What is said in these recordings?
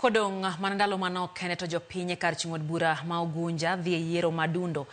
Kodong' mana ndalo manok kende to jopiny e kar chung' od bura ma Ugunja dhi e yiero ma dundo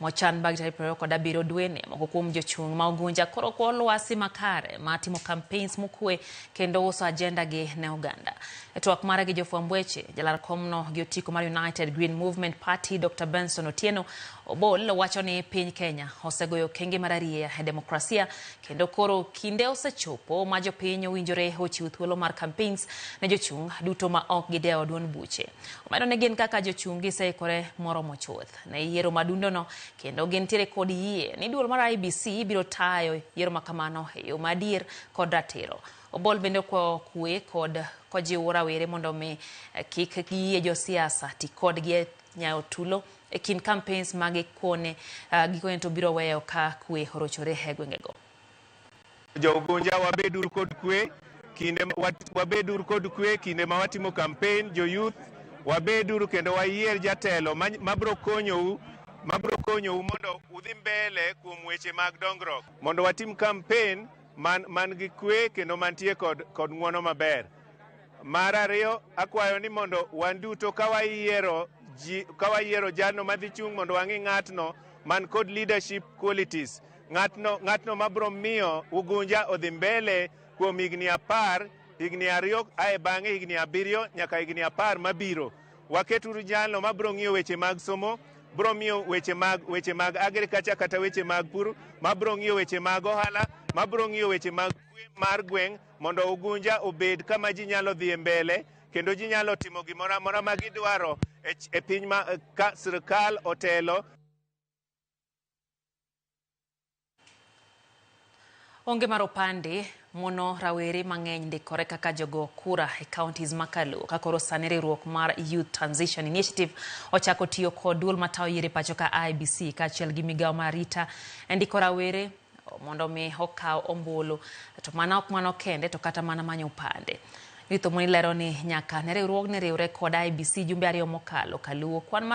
mochan bang' tarik 27 dweni. Moko kuom jochung' ma Ugunja koro kwa lwasi makare ma timo campaigns mokwe kendo uso agenda gi ne oganda. E twak mare gi jofwamb weche, jalar komno gi otiko mar United Green Movement Party Dr. Benson Otieno Obol wacho ni piny Kenya osegoyo okenge mararieya e demokrasia kendo koro kinde osechopo ma jopiny owinjore ochiw thuolo mar campaigns ne jochung' duto ma ok gidewo duond buche. Omedo ni gin kaka jochung' giseikore moromo chuth ne yiero madundono kendo gintiere kod yie ni duol mar IEBC biro tayo yiero makamano e yo madier kod ratiro. Obol bende okwayo kwe kod kojiwo rawere mondo mi kik giyie josiasa ti kodgi e nyayo tulo e kind campaigns ma gikone gikone to biro weyo ka kwe orochore e gwengego. Jo Ugunja wabeduru kod kwe kinde wabeduru kod kwe kinde ma watimo campaign jo youth wabeduru kendo wayier jatelo mabro konyou mabro konyou mondo udhi mbele kuom weche mag dongruok mondo watim campaign man gi kwe kendo mantie kod ng'uono maber. Mar ariyo akwayo ni mondo wan duto ka wayiero ji ka wayiero jalno madhi chung' mondo wang'i ng'atno man kod leadership qualities ng'atno mabro miyo Ugunja odhi mbele kuom higni 10 higni 2 ae bang'e higni 7 nyaka higni 10 mabiro. Waketuru jalno mabro ng'iyo weche mag somo, bro miyo weche mag agriculture kata weche mag pur, mabro ng'iyo weche mag ohala, mabro ng'iyo weche mag kwe mar gweng' mondo Ugunja obed kama ji nyalo dhi mbele kendo ji nyalo timo gimoro amora ma gidwaro e piny ma ka sirkal otelo. Onge mar opande mono rawere mang'eny ndikore kaka jogo kura e counties ma Kaluo ka koro sani riwruok mar Youth Transition Initiative ochako tiyo kod duol matayo yiero e pacho ka IEBC kaachiel gi migawo mar arita e ndiko rawere mondo mi okaw ombulu. To mana ok mano kende to kata mana manyo opande. Judith Omoni lero ni nyaka ne riwruogni riwre kod IEBC jumbe 2 mokalo kaluwo kwan mar